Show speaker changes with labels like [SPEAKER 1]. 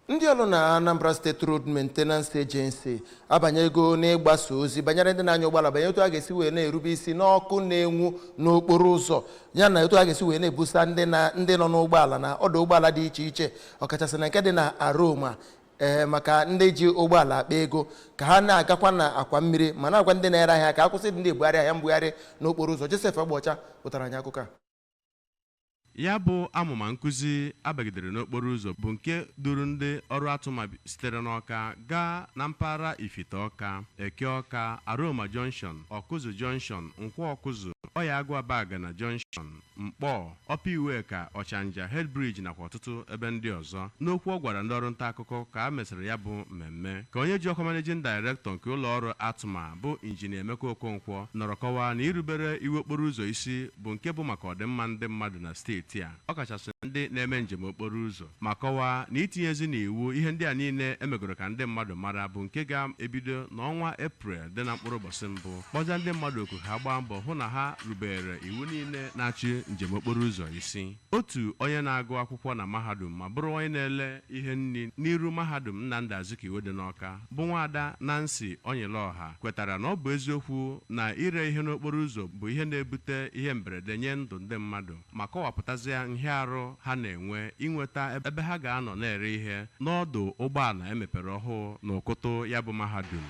[SPEAKER 1] Ndị ọrụ na Anambra State Road Maintenance Agency abanyego n'ịgbasa ozi banyere ndị na-anya ụgbọala banyere otu a ga-esi wee na-erube isi n'ọkụ na-enwu n'okporo ụzọ, ya na otu a ga-esi wee na-ebusa ndị na ndị nọ n'ụgbọala na ọdụ ụgbọala dị iche iche, ọkachasị na nke dị na Aroma, ee, maka ndị ji ụgbọala akpa ego ka ha na-agakwa na akwa mmiri, ma na-agwa ndị na-ere ahịa ka a kwụsị ndị ebugharị ahịa mbugharị n'okporo ụzọ. Joseph Agbocha pụtara anyị akụkọ a.
[SPEAKER 2] Ya bụ amụma nkụzi abagidere n'okporo ụzọ bụ nke duru ndị ọrụ ATMA sitere n'Ọka gaa na mpaghara Ifite Ọka, Eke Ọka, Aroma Junction, Ọkụzụ Junction, Nkwọ Ọkụzụ, Ọya Agụabagana Junction, Mkpọ, Ọpa Iweka, Ọchanja Head Bridge nakwa ọtụtụ ebe ndị ọzọ. N'okwu ọ gwara ndị ọrụ nta akụkọ ka a mesịrị ya bụ mmemme, ka onye ji ọkwa managing director nke ụlọ ọrụ ATMA, bụ Injinia Emeka Okonkwo, nọrọ kọwaa na irubere iwu okporo ụzọ isi bụ nke bụ maka ọdịmma ndị mmadụ na steeti a, ọkachasị ndị na-eme njem okporo ụzọ, ma kọwaa na itinyezi n'iwu ihe ndị a niile emegoro ka ndị mmadụ mara bụ nke ga-ebido n'ọnwa Eprel dị na mkpụrụ ụbọchị mbụ. Kpọzie ndị mmadụ oku ha gbaa mbọ hụ na ha rubere iwu niile na-achị njem okporo ụzọ isi. Otu onye na-agụ akwụkwọ na mahadum ma bụrụ onye na-ele ihe nri n'iru Mahadum Nnamdi Azikiwe dị n'Ọka, bụ nwaada Nancy Onyeloha, kwetara na ọ bụ eziokwu na ire ihe n'okporo ụzọ bụ ihe na-ebute ihe mberede nye ndụ ndị mmadụ, ma kọwapụtazịa nhịarụ ha na-enwe inweta ebe ha ga-anọ na-ere ihe n'ọdụ ụgbọala emepere ọhụụ n'ụkụtụ ya bụ mahadum.